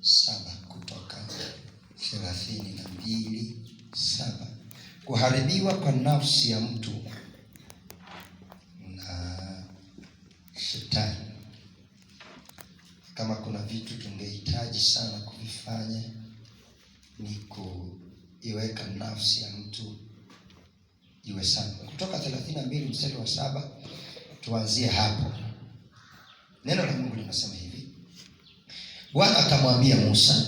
7. Kutoka 32:7. Kuharibiwa kwa nafsi ya mtu na shetani. Kama kuna vitu tungehitaji sana kuvifanya ni kuiweka nafsi ya mtu iwe sawa. Kutoka 32 mstari wa 7, tuanzie hapo. Neno la Mungu linasema hivi: Bwana akamwambia Musa,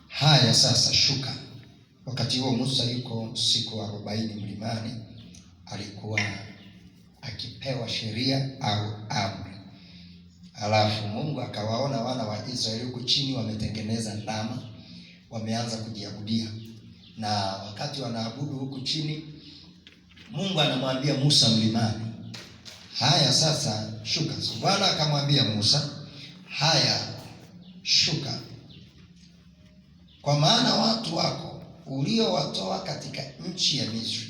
haya sasa shuka. Wakati huo Musa yuko siku 40 mlimani, alikuwa akipewa sheria au amri. Alafu Mungu akawaona wana wa Israeli huku chini wametengeneza ndama, wameanza kujiabudia. Na wakati wanaabudu huku chini, Mungu anamwambia Musa mlimani, haya sasa shuka. Bwana akamwambia Musa, haya shuka, kwa maana watu wako uliowatoa katika nchi ya Misri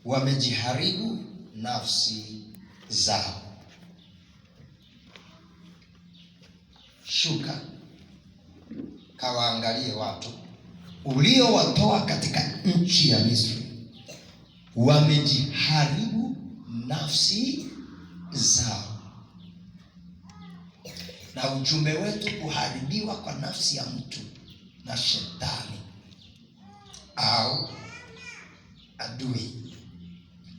wamejiharibu nafsi zao. Shuka kawaangalie watu uliowatoa katika nchi ya Misri, wamejiharibu nafsi zao. Na ujumbe wetu, kuharibiwa kwa nafsi ya mtu na shetani au adui.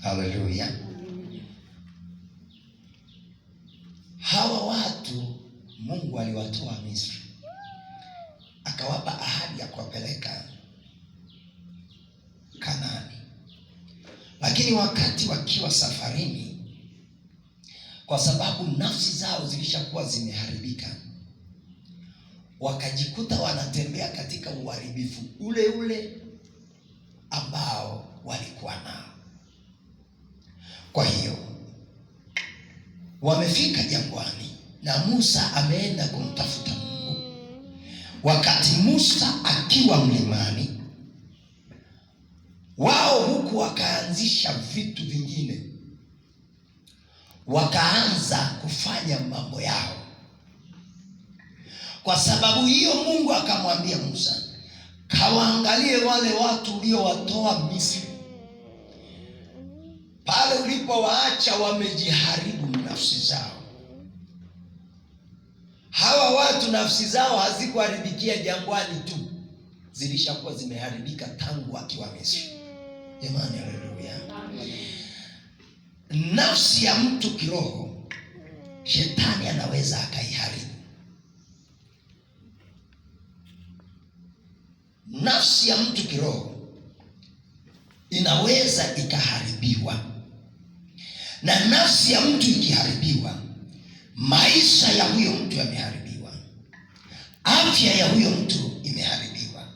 Haleluya. Hawa watu Mungu aliwatoa Misri, akawapa ahadi ya kuwapeleka Kanaani. Lakini wakati wakiwa safarini, kwa sababu nafsi zao zilishakuwa zimeharibika, wakajikuta wanatembea katika uharibifu ule ule ambao walikuwa nao. Kwa hiyo wamefika jangwani na Musa ameenda kumtafuta Mungu. Wakati Musa akiwa mlimani, wao huku wakaanzisha vitu vingine, wakaanza kufanya mambo yao. Kwa sababu hiyo Mungu akamwambia Musa, kawaangalie wale watu uliowatoa Misri, pale ulipowaacha wamejiharibu nafsi zao. Hawa watu nafsi zao hazikuharibikia jangwani tu, zilishakuwa zimeharibika tangu wakiwa Misri. Jamani, haleluya. Nafsi ya mtu kiroho, shetani anaweza akaiharibu. Nafsi ya mtu kiroho inaweza ikaharibiwa. Na nafsi ya mtu ikiharibiwa, maisha ya huyo mtu yameharibiwa, afya ya huyo mtu imeharibiwa.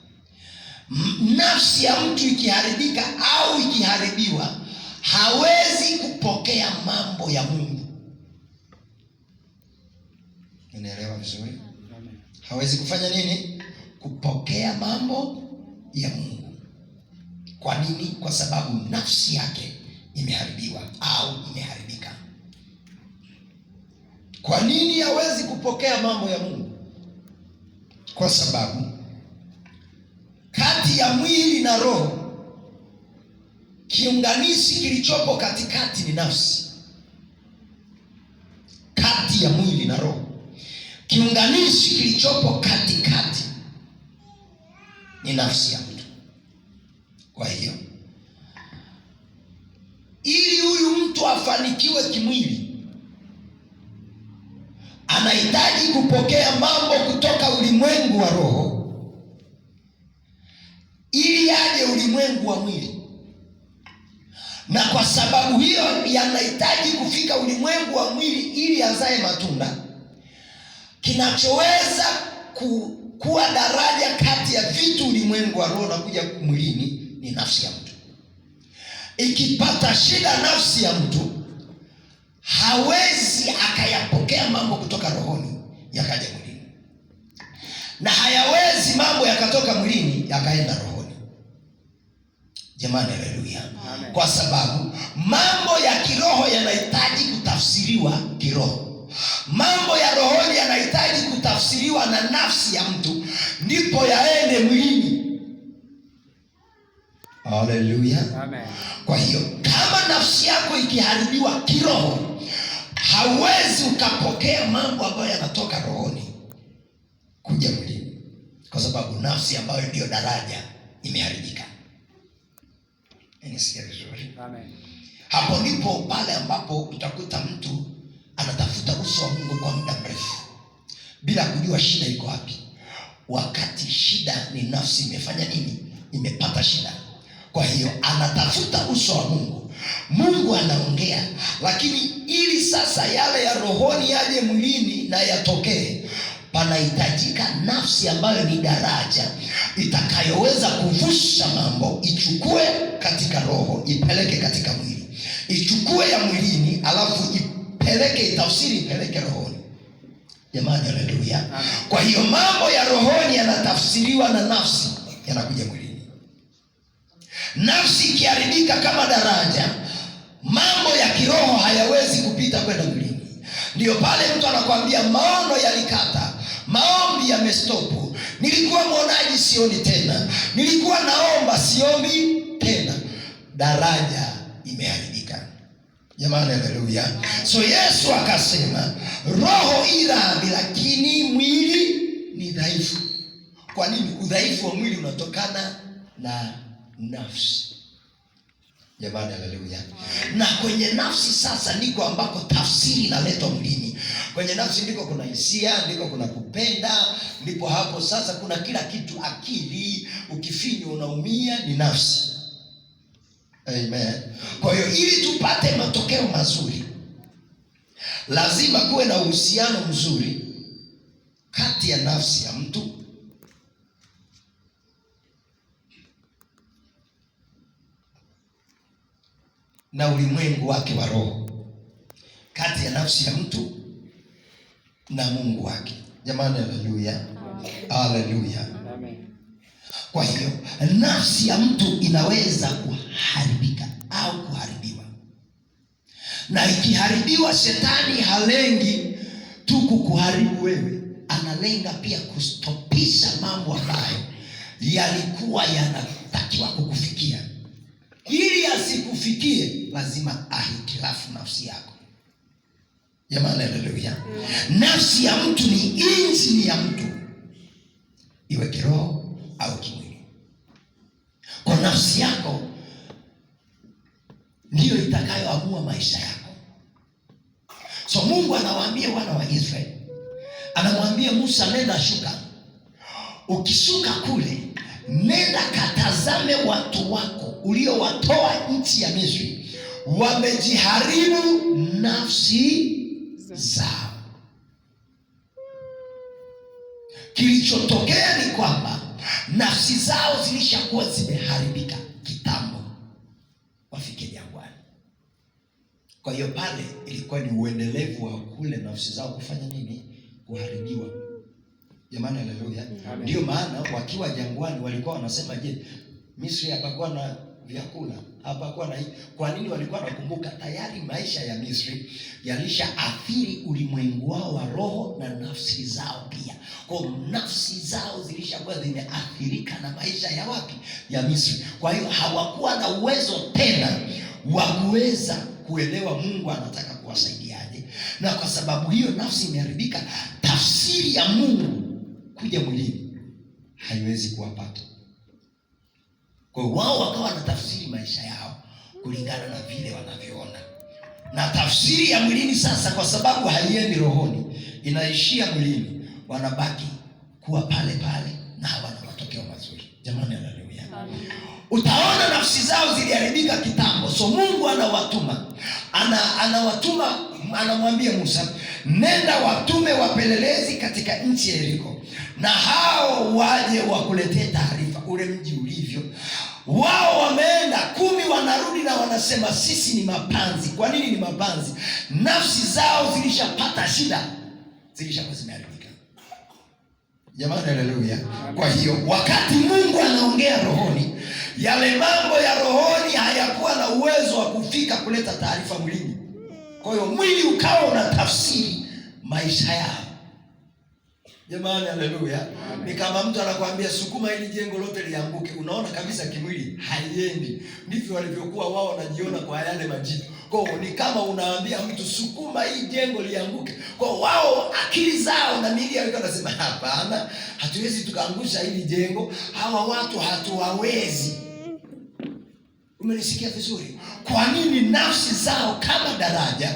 Nafsi ya mtu ikiharibika au ikiharibiwa, hawezi kupokea mambo ya Mungu. Unaelewa vizuri? Hawezi kufanya nini? Kupokea mambo ya Mungu. Kwa nini? Kwa sababu nafsi yake imeharibiwa au imeharibika. Kwa nini hawezi kupokea mambo ya Mungu? Kwa sababu kati ya mwili na roho, kiunganishi kilichopo katikati ni nafsi. Kati ya mwili na roho, kiunganishi kilichopo katikati ni nafsi ya mtu. Kwa hiyo ili huyu mtu afanikiwe kimwili, anahitaji kupokea mambo kutoka ulimwengu wa roho ili aje ulimwengu wa mwili. Na kwa sababu hiyo yanahitaji kufika ulimwengu wa mwili ili azae matunda. Kinachoweza kuwa daraja kati ya vitu ulimwengu wa roho na kuja mwilini ni nafsi ya mtu. Ikipata shida nafsi ya mtu, hawezi akayapokea mambo kutoka rohoni yakaja mwilini, na hayawezi mambo yakatoka mwilini yakaenda rohoni. Jamani, haleluya. Amen. Kwa sababu mambo ya kiroho yanahitaji kutafsiriwa kiroho. Mambo ya rohoni yanahitaji kutafsiriwa na nafsi ya mtu, ndipo yaende mwilini. Haleluya! Amen. Kwa hiyo kama nafsi yako ikiharibiwa kiroho, hauwezi ukapokea mambo ambayo yanatoka rohoni kuja mwilini, kwa sababu nafsi ambayo ndiyo daraja imeharibika. Nisikia vizuri? Amen. Hapo ndipo pale ambapo utakuta mtu anatafuta uso wa Mungu kwa muda mrefu bila kujua shida iko wapi, wakati shida ni nafsi imefanya nini? Imepata shida. Kwa hiyo anatafuta uso wa Mungu, Mungu anaongea, lakini ili sasa yale ya rohoni yaje mwilini na yatokee, panahitajika nafsi ambayo ni daraja itakayoweza kuvusha mambo, ichukue katika roho ipeleke katika mwili, ichukue ya mwilini alafu ipeleke, itafsiri, ipeleke rohoni. Jamani, haleluya! Kwa hiyo mambo ya rohoni yanatafsiriwa na nafsi, yanakuja mwilini. Nafsi ikiharibika kama daraja, mambo ya kiroho hayawezi kupita kwenda mwilini. Ndiyo pale mtu anakwambia maono yalikata, maombi yamestopu, nilikuwa mwonaji sioni tena, nilikuwa naomba siombi tena. Daraja imeharibika. Jamani, haleluya! So Yesu akasema roho i radhi, lakini mwili ni dhaifu. Kwa nini? Udhaifu wa mwili unatokana na nafsi. Jamani, haleluya! Na kwenye nafsi sasa ndiko ambako tafsiri inaletwa mwilini. Kwenye nafsi ndiko kuna hisia, ndiko kuna kupenda, ndipo hapo sasa kuna kila kitu. Akili, ukifinywa unaumia, ni nafsi. Amen. Kwa hiyo ili tupate matokeo mazuri, lazima kuwe na uhusiano mzuri kati ya nafsi ya mtu na ulimwengu wake wa roho, kati ya nafsi ya mtu na Mungu wake. Jamani, haleluya, haleluya. Amen. Kwa hiyo nafsi ya mtu inaweza kuharibika au kuharibiwa, na ikiharibiwa, shetani halengi tu kukuharibu wewe, analenga pia kustopisha mambo ambayo yalikuwa yanatakiwa kukufikia. Ili asikufikie, lazima ahitilafu nafsi yako. Jamani, haleluya! Nafsi ya mtu ni injini ya mtu, iwe kiroho au kimwili. Kwa nafsi yako ndiyo itakayoamua maisha yako. So Mungu anawaambia wana wa Israeli, anamwambia Musa, nenda shuka. Ukishuka kule, nenda katazame watu wako uliowatoa nchi ya Misri, wamejiharibu nafsi zao. Kilichotokea ni kwamba nafsi zao zilishakuwa zimeharibika kitambo wafike jangwani. Kwa hiyo pale ilikuwa ni uendelevu wa kule nafsi zao kufanya nini? Kuharibiwa. Jamani, haleluya! Ndiyo maana wakiwa jangwani walikuwa wanasema, je, Misri hapakuwa na vyakula? Hapakuwa na hii? Kwa nini walikuwa wanakumbuka? Tayari maisha ya Misri yalishaathiri ulimwengu wao wa roho na nafsi zao pia. Kwa hiyo nafsi zao zilishakuwa zimeathirika na maisha ya wapi? Ya Misri. Kwa hiyo hawakuwa na uwezo tena wa kuweza kuelewa Mungu anataka kuwasaidiaje, na kwa sababu hiyo nafsi imeharibika, tafsiri ya Mungu kuja mwilini haiwezi kuwapata. Kwa hiyo wao wakawa wanatafsiri maisha yao kulingana na vile wanavyoona, na tafsiri ya mwilini sasa, kwa sababu haiendi rohoni, inaishia mwilini, wanabaki kuwa pale pale na hawana matokeo mazuri. Jamani, haleluya! Utaona nafsi zao ziliharibika kitambo. So Mungu anawatuma, anawatuma, anamwambia Musa, nenda watume wapelelezi katika nchi ya Yeriko, na hao waje wakuletee taarifa ule mji ulivyo. Wao wameenda 10, wanarudi na wanasema sisi ni mapanzi. Kwa nini ni mapanzi? Nafsi zao zilishapata shida, zilishakuwa zimeharibika. Jamani, haleluya! Kwa hiyo wakati Mungu anaongea rohoni, yale mambo ya rohoni hayakuwa na uwezo wa kufika kuleta taarifa mwilini. Kwa hiyo mwili ukawa unatafsiri maisha yao. Jamani, haleluya! Ni kama mtu anakuambia sukuma hili jengo lote lianguke, unaona kabisa kimwili haiendi. Ndivyo walivyokuwa wao wanajiona kwa yale majitu. Kwa hiyo ni kama unaambia mtu sukuma hii jengo lianguke. Kwa wao akili zao na miili yao wanasema hapana, hatuwezi tukaangusha hili jengo, hawa watu hatuwawezi. Umenisikia vizuri? Kwa nini nafsi zao kama daraja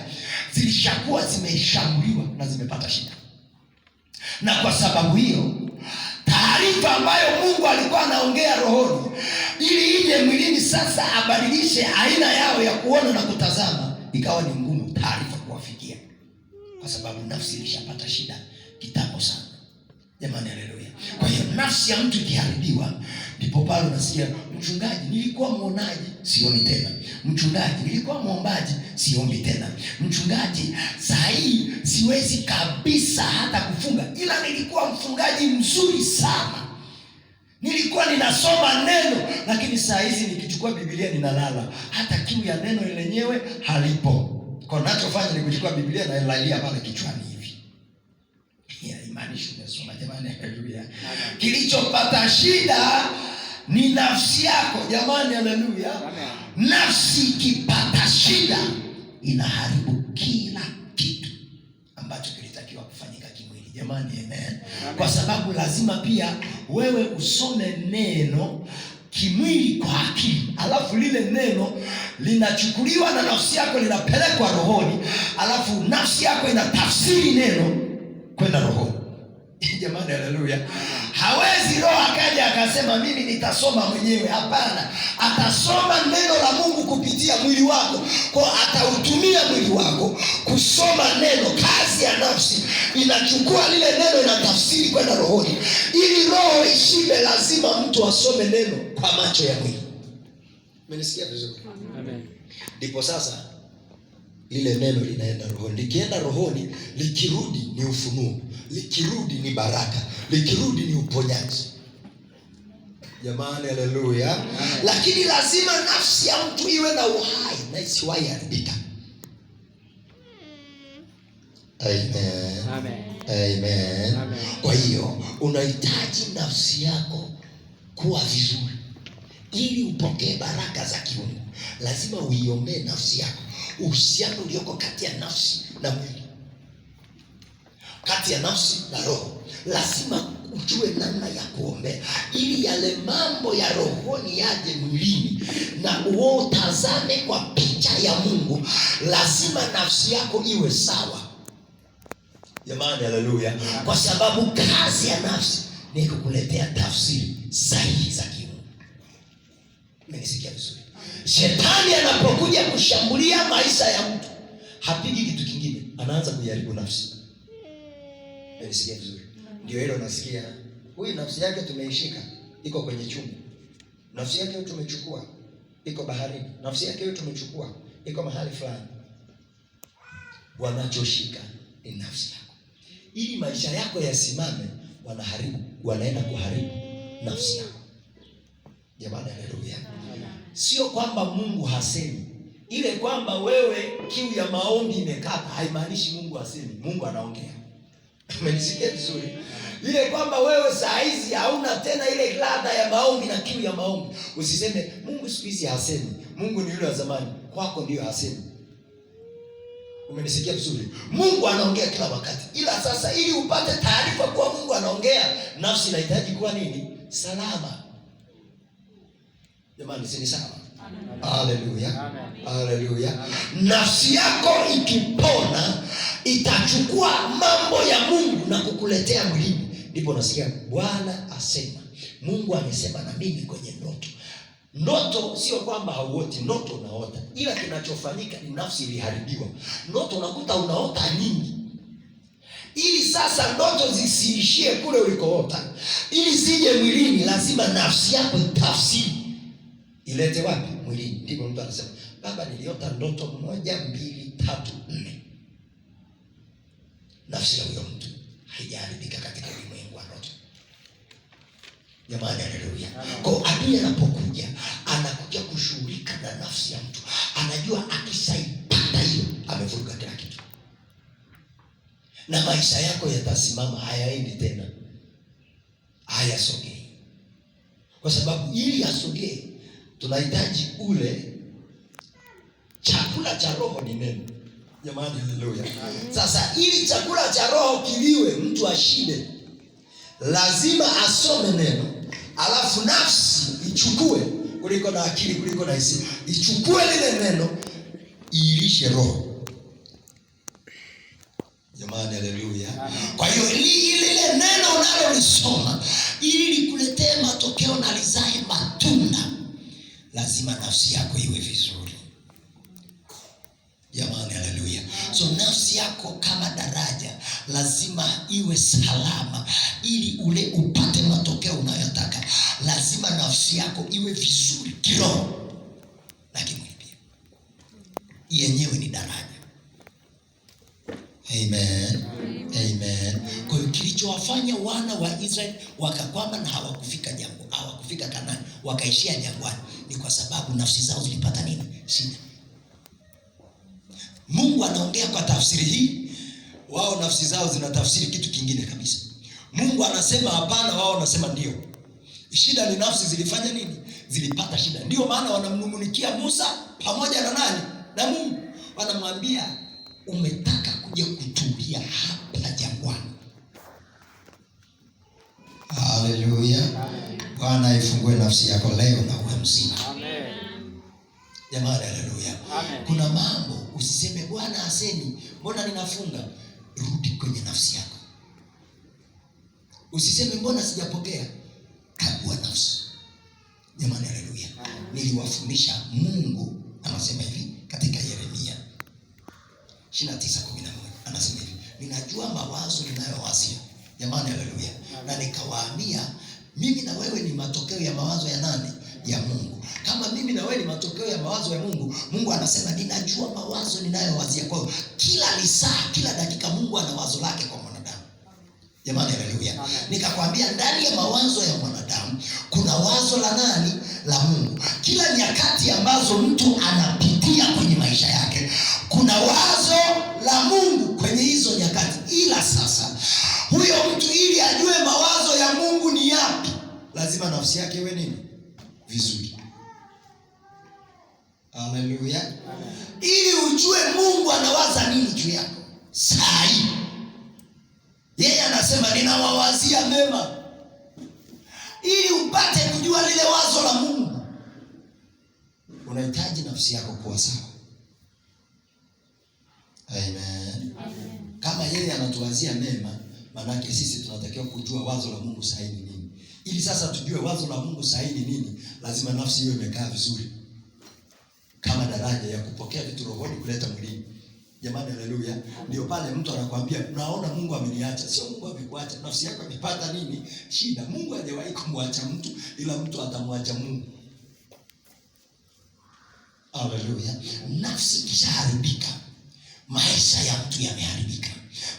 zilishakuwa zimeshambuliwa na zimepata shida? Na kwa sababu hiyo taarifa ambayo Mungu alikuwa anaongea rohoni ili ije mwilini, sasa abadilishe aina yao ya kuona na kutazama, ikawa ni ngumu taarifa kuwafikia, kwa sababu nafsi ilishapata shida kitambo sana. Jamani, haleluya! Kwa hiyo nafsi ya mtu ikiharibiwa, ndipo pale unasikia mchungaji, nilikuwa mwonaji, sioni tena. Mchungaji, nilikuwa mwombaji, siombi tena. Mchungaji, saa hii siwezi kabisa hata kufunga, ila nilikuwa mfungaji mzuri sana, nilikuwa ninasoma neno, lakini saa hizi nikichukua Biblia ninalala, hata kiu ya neno lenyewe halipo. Kwa nachofanya ni kuchukua Biblia na ilalia pale kichwani hivi. Haimaanishi umesoma. Jamani, haleluya! Kilichopata shida ni nafsi yako. Jamani, haleluya! Nafsi ikipata shida inaharibu kila kitu ambacho kilitakiwa kufanyika kimwili. Jamani, amen. Kwa sababu lazima pia wewe usome neno kimwili kwa akili, alafu lile neno linachukuliwa na nafsi yako linapelekwa rohoni, alafu nafsi yako inatafsiri neno kwenda rohoni. Jamani, haleluya! Hawezi roho akaja akasema mimi nitasoma mwenyewe. Hapana, atasoma neno la Mungu kupitia mwili wako, kwa atautumia mwili wako kusoma neno. Kazi ya nafsi inachukua lile neno, inatafsiri kwenda rohoni. Ili roho ishibe, lazima mtu asome neno kwa macho ya mwili. Umenisikia vizuri? Amen. Ndipo sasa lile neno linaenda rohoni. Likienda rohoni, likirudi ni ufunuo, likirudi ni baraka, likirudi ni uponyaji. Jamani, haleluya! Lakini lazima nafsi ya mtu iwe na uhai na isiwahi haribika. Amen. Amen. Amen. Amen. Kwa hiyo unahitaji nafsi yako kuwa vizuri ili upokee baraka za kiungu. Lazima uiombee nafsi yako, uhusiano ulioko kati ya nafsi na mwili, kati ya nafsi na roho. Lazima ujue namna ya kuombea ili yale mambo ya rohoni yaje mwilini na uotazame kwa picha ya Mungu. Lazima nafsi yako iwe sawa. Jamani, haleluya! Kwa sababu kazi ya nafsi ni kukuletea tafsiri sahihi za kimungu. Umenisikia vizuri? Shetani anapokuja kushambulia maisha ya mtu hapigi kitu kingine, anaanza kuiharibu nafsi. Umenisikia vizuri? Ndio hilo nasikia, huyu nafsi yake tumeishika, iko kwenye chungu. Nafsi yake huyu tumechukua, iko baharini. Nafsi yake huyu tumechukua, iko mahali fulani. Wanachoshika ni nafsi yako. Ili maisha yako yasimame, wanaharibu, wanaenda kuharibu nafsi yako. Jamani, haleluya! Sio kwamba Mungu hasemi. Ile kwamba wewe kiu ya maombi imekata haimaanishi Mungu hasemi. Mungu anaongea. Umenisikia vizuri? Ile kwamba wewe saa hizi hauna tena ile ladha ya maombi na kiu ya maombi, usiseme Mungu siku hizi hasemi. Mungu ni yule wa zamani. Kwako ndiyo hasemi. Umenisikia vizuri? Mungu anaongea kila wakati, ila sasa ili upate taarifa kuwa Mungu anaongea, nafsi inahitaji kuwa nini? Salama. Jamani, si ni sawa? Haleluya, haleluya. Nafsi yako ikipona itachukua mambo ya Mungu na kukuletea mwilini. Ndipo nasikia Bwana asema, Mungu amesema na mimi kwenye ndoto. Ndoto sio kwamba hauoti, ndoto unaota, ila kinachofanyika ni nafsi iliharibiwa. Ndoto unakuta unaota nyingi, ili sasa ndoto zisiishie kule ulikoota, ili zije mwilini, lazima nafsi yako itafsiri ilete wapi? Mwilini. Ndipo mtu anasema baba, niliota ndoto 1 2 3 4. Nafsi ya huyo mtu haijaharibika katika ulimwengu wa ndoto. Jamani, haleluya. Kwa adui anapokuja, anakuja kushughulika na nafsi ya mtu. Anajua akishaipata hiyo amevuruga kila kitu. na maisha yako yatasimama, hayaendi tena, hayasogei. Kwa sababu ili asogee, tunahitaji ule chakula cha roho, ni neno. Jamani, haleluya! Sasa ili chakula cha roho kiliwe, mtu ashibe, lazima asome neno, alafu nafsi ichukue kuliko na akili, kuliko na hisia, ichukue lile neno iilishe roho. Jamani, haleluya! Kwa hiyo lile neno unalolisoma ili likuletee matokeo na lizae matunda, lazima nafsi yako iwe vizuri. Jamani, haleluya! So nafsi yako kama daraja lazima iwe salama, ili ule upate matokeo unayotaka. Lazima nafsi yako iwe vizuri kiroho na kimwili pia. Yenyewe ni daraja. Amen. Amen. Kwa hiyo kilichowafanya wana wa Israeli wakakwama na hawakufika jangwa, hawakufika Kanaani, wakaishia jangwani ni kwa sababu nafsi zao zilipata nini? Shida. Mungu anaongea kwa tafsiri hii, wao nafsi zao zinatafsiri kitu kingine kabisa. Mungu anasema hapana, wao wanasema ndio. Shida ni nafsi zilifanya nini? Zilipata shida. Ndio maana wanamnung'unikia Musa pamoja na nani? Na Mungu. Wanamwambia umetaka kuja kutulia hapa jangwani. Haleluya. Bwana aifungue nafsi yako leo na uwe mzima. Amen. Jamani, haleluya. Amen. Kuna mambo usiseme Bwana asemi, mbona ninafunga? Rudi kwenye nafsi yako. Usiseme mbona sijapokea. Kagua nafsi. Jamani, haleluya. Niliwafundisha, Mungu anasema hivi katika Yeremia 29:11 anasema hivi, ninajua mawazo ninayowazia. Jamani, haleluya. Na nikawaambia mimi na wewe ni matokeo ya mawazo ya nani? Ya Mungu. Kama mimi na wewe ni matokeo ya mawazo ya Mungu, Mungu anasema ninajua mawazo ninayowazia. Kwa hiyo kila lisaa, kila dakika Mungu ana wazo lake kwa mwanadamu. Jamani, haleluya. Nikakwambia ndani ya mawazo ya mwanadamu kuna wazo la nani? La Mungu. Kila nyakati ambazo mtu anapitia kwenye maisha yake, kuna wazo la Mungu kwenye hizo nyakati. Ila sasa huyo mtu ili ajue mawazo ya Mungu ni yapi, lazima nafsi yake iwe nini? Vizuri. Haleluya. Ili ujue Mungu anawaza nini juu yako saa hii. Yeye anasema ninawawazia mema. Ili upate kujua lile wazo la Mungu, unahitaji nafsi yako kuwa sawa. Amen. Kama yeye anatuwazia mema, maanake sisi tunatakiwa kujua wazo la Mungu sahihi ni nini. Ili sasa tujue wazo la Mungu sahihi ni nini, lazima nafsi iwe imekaa vizuri kama daraja ya kupokea vitu rohoni kuleta mwilini. Jamani, haleluya. Ndio pale mtu anakuambia naona Mungu ameniacha. Sio Mungu amekuacha, nafsi yako imepata nini? Shida. Mungu hajawahi kumwacha mtu, ila mtu atamwacha Mungu. Haleluya. Nafsi ikishaharibika, maisha ya mtu yameharibika.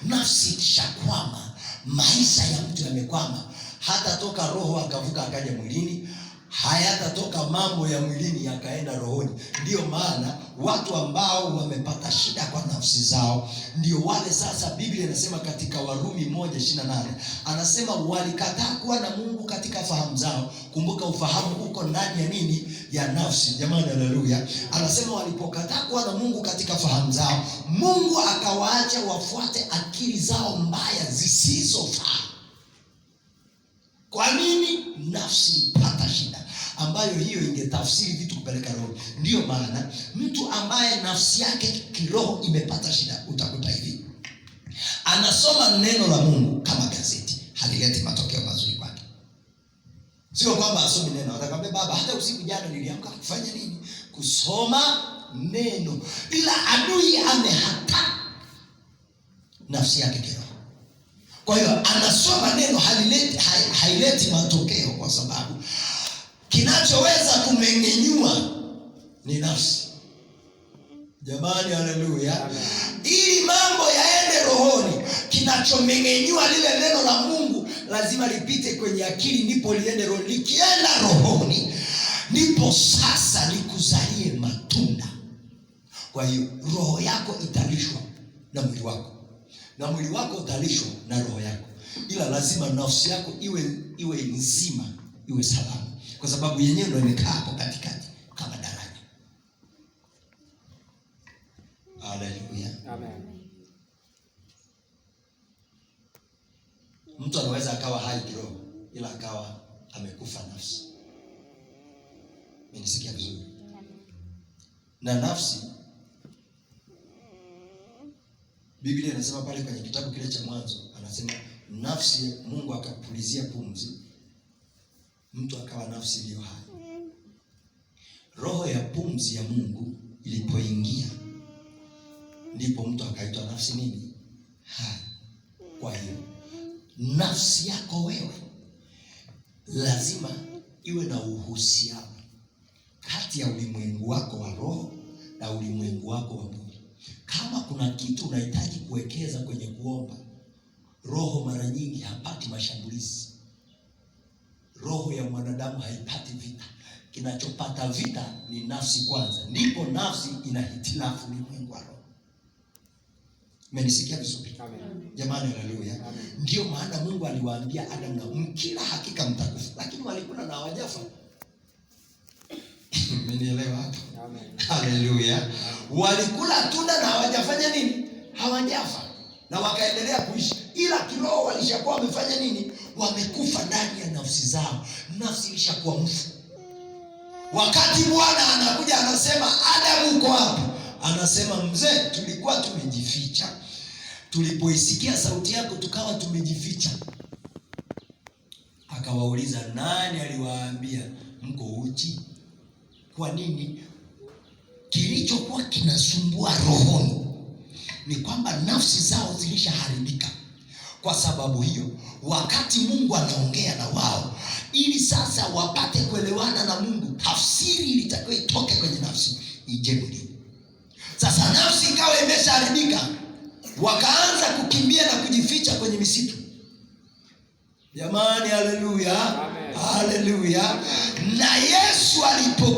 Nafsi ikishakwama, maisha ya mtu yamekwama. Hata toka roho akavuka akaja mwilini, hayatatoka mambo ya mwilini yakaenda rohoni. Ndio maana watu ambao wamepata shida kwa nafsi zao ndio wale sasa, Biblia inasema katika Warumi 1:28 anasema walikataa kuwa na Mungu katika fahamu zao. Kumbuka ufahamu uko ndani ya nini? Ya nafsi. Jamani, haleluya. Anasema walipokataa kuwa na Mungu katika fahamu zao, Mungu akawaacha wafuate akili zao mbaya zisizofaa. Kwa nini? Nafsi ipata shida ambayo hiyo ingetafsiri vitu kupeleka roho. Ndiyo maana mtu ambaye nafsi yake kiroho imepata shida, utakuta hivi anasoma neno la Mungu kama gazeti, halileti matokeo mazuri kwake. Sio kwamba asomi neno, atakwambia baba, hata usiku jana niliamka kufanya nini? Kusoma neno. Ila adui amehata nafsi yake kiroho. Kwa hiyo anasoma neno haileti matokeo, kwa sababu kinachoweza kumeng'enyua ni nafsi. Jamani, haleluya. Ili mambo yaende rohoni, kinachomeng'enyua lile neno la Mungu lazima lipite kwenye akili, ndipo liende rohoni. Likienda rohoni, ndipo sasa likuzalie matunda. Kwa hiyo roho yako italishwa na mwili wako. Na mwili wako utalishwa na roho yako, ila lazima nafsi yako iwe nzima, iwe salama, kwa sababu yenyewe ndio imekaa hapo katikati kama daraja. Haleluya. Amen. Mtu anaweza akawa hai kiroho ila akawa amekufa nafsi. Umenisikia vizuri? Na nafsi, Biblia inasema pale kwenye kitabu kile cha Mwanzo, anasema nafsi, Mungu akapulizia pumzi, mtu akawa nafsi iliyo hai. Roho ya pumzi ya Mungu ilipoingia, ndipo mtu akaitwa nafsi nini? Hai. Kwa hiyo nafsi yako wewe lazima iwe na uhusiano kati ya ulimwengu wako wa roho na ulimwengu wako wa mwili. Kama kuna kitu unahitaji kuwekeza kwenye kuomba, roho mara nyingi hapati mashambulizi. Roho ya mwanadamu haipati vita. Kinachopata vita ni nafsi kwanza, ndipo nafsi inahitilafu ulimwengu wa roho. Umenisikia vizuri? Amen. Jamani, haleluya. Ndio maana Mungu aliwaambia Adam na mkila hakika mtakufa, lakini walikula na hawajafa. Umenielewa hapo? Amen. Haleluya. Walikula tunda na hawajafanya nini? Hawajafa. Na wakaendelea kuishi, ila kiroho walishakuwa wamefanya nini? Wamekufa ndani ya nafsi zao. Nafsi ilishakuwa mfu. Wakati Bwana anakuja anasema, Adamu uko wapi? Anasema, mzee, tulikuwa tumejificha. Tulipoisikia sauti yako tukawa tumejificha. Akawauliza, nani aliwaambia mko uchi? Kwa nini? Kilichokuwa kinasumbua rohoni ni kwamba nafsi zao zilishaharibika. Kwa sababu hiyo, wakati Mungu anaongea na wao ili sasa wapate kuelewana na Mungu, tafsiri ilitakiwa itoke kwenye nafsi ije mwilini. Sasa nafsi ikawa imeshaharibika, wakaanza kukimbia na kujificha kwenye misitu. Jamani, haleluya, Amen. haleluya. Na Yesu alipo